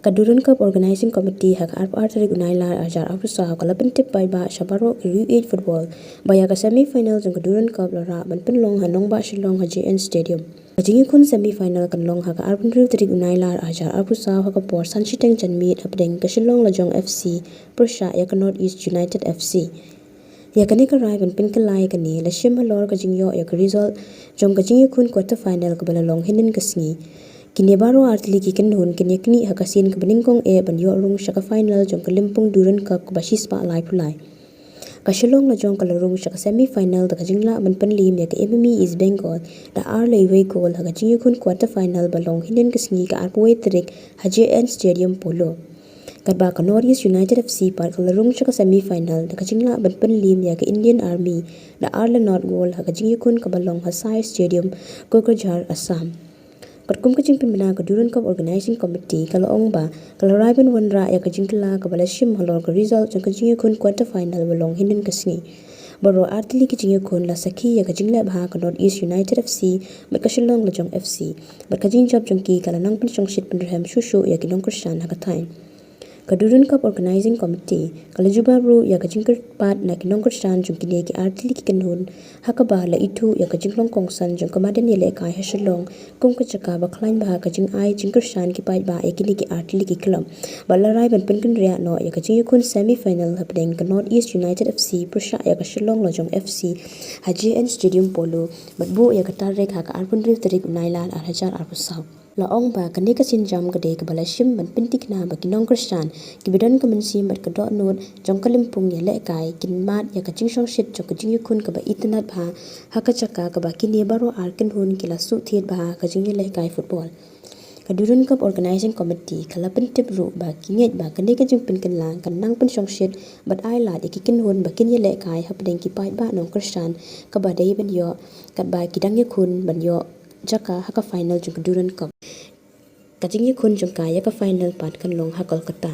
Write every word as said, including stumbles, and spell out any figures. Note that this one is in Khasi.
Ka Durand Cup Organising Committee ha ka arphew ar tarik u Nailar arhajar arphew saw ka la pyntip paidbah sha baroh ki riew ïeit football ba ïa ka semi final jong ka Durand Cup la rah ban pynlong ha nongbah Shillong ha J N Stadium. Ka jingïakhun semi final kan long ha ka arphew hynriew tarik u Nailar arhajar arphew saw ha ka por san shiteng janmiet hapdeng ka Shillong Lajong F C pyrshah ïa ka North East United F C. Ïa kane ka rai ban pynkylla ïa kane la shim halor ka jingïoh ïa ka result jong ka jingïakhun quarter final kaba la long hynnin ka sngi. Kine baroh artylli ki kynhun kin ïaknieh ha ka sien kaba nyngkong eh ban ïoh rung sha ka final jong ka lympung Durand Cup kaba shispah laiphew lai. Ka Shillong Lajong ka la rung sha ka semi final da ka jinglah ban pynliem ïa ka M M E East Bengal da ar la iwei gol ha ka jingïakhun quarter final ba long hynnin ka sngi ka arphew wei tarik ha J N Stadium Polo. Katba ka North East United F C pat ka la rung sha ka semi final da ka jinglah ban pynliem ïa ka Indian Army da ar la nod gol ha ka jingïakhun kaba long ha Sai Stadium, Kokrajhar, Assam. Katkum ka jingpynbna ka Durand Cup Organising Committee ka la ong ba ka la rai ban wanrah ïa ka jingkylla kaba la shim halor ka result jong ka jingïakhun quarter final ba long hynnin ka sngi. Baroh artylli ki jingïakhun la sakhi ïa ka jingleh bha ka North East United F C bad ka Shillong Lajong F C bad ka jingjop jong ki ka la nang pynshongshit pynrhem shuh shuh ïa ki nongkyrshan ha ka thaiñ. Ka Durand Cup Organising Committee ka la jubab ruh ïa ka jingkyrpad na ki nongkyrshan jong kine ki artylli ki kynhun ha kaba la ithuh ïa ka jinglong kongsan jong ka madan ïalehkai ha Shillong kum ka jaka ba khlaiñ bha ka jingai jingkyrshan ki paidbah ïa kine ki artylli ki club. Bad la rai ban pynkynriah noh ïa ka jingïakhun semi final hapdeng ka North East United F C pyrshah ïa ka Shillong Lajong F C ha J N Stadium Polo bad buh ïa ka tarik ha ka arphew hynriew tarik u Nailar arhajar arphew saw. La ong ba kane ka sienjam ka dei kaba la shim ban pynthikna ba ki nongkyrshan kiba don ka mynsiem bad ka dohnud jong ka lympung ïalehkai kin mad ïa ka jingshongshit jong ka jingïakhun kaba itynnad bha ha ka jaka kaba kine baroh ar kynhun ki la shu thied bha ha ka jingïalehkai football. Ka Durand Cup Organising Committee ka la pyntip ruh ba ki ngeit ba kane ka jingpynkylla kan nang pynshongshit bad ai lad ïa ki kynhun ba kin ïalehkai hapdeng ki paidbah nongkyrshan kaba dei ban ïoh katba ki dang ïakhun ban ïoh jaka ha ka final jong ka Durand Cup. Ka jingïakhun jong ka ïa ka final pat kan long ha Kolkata.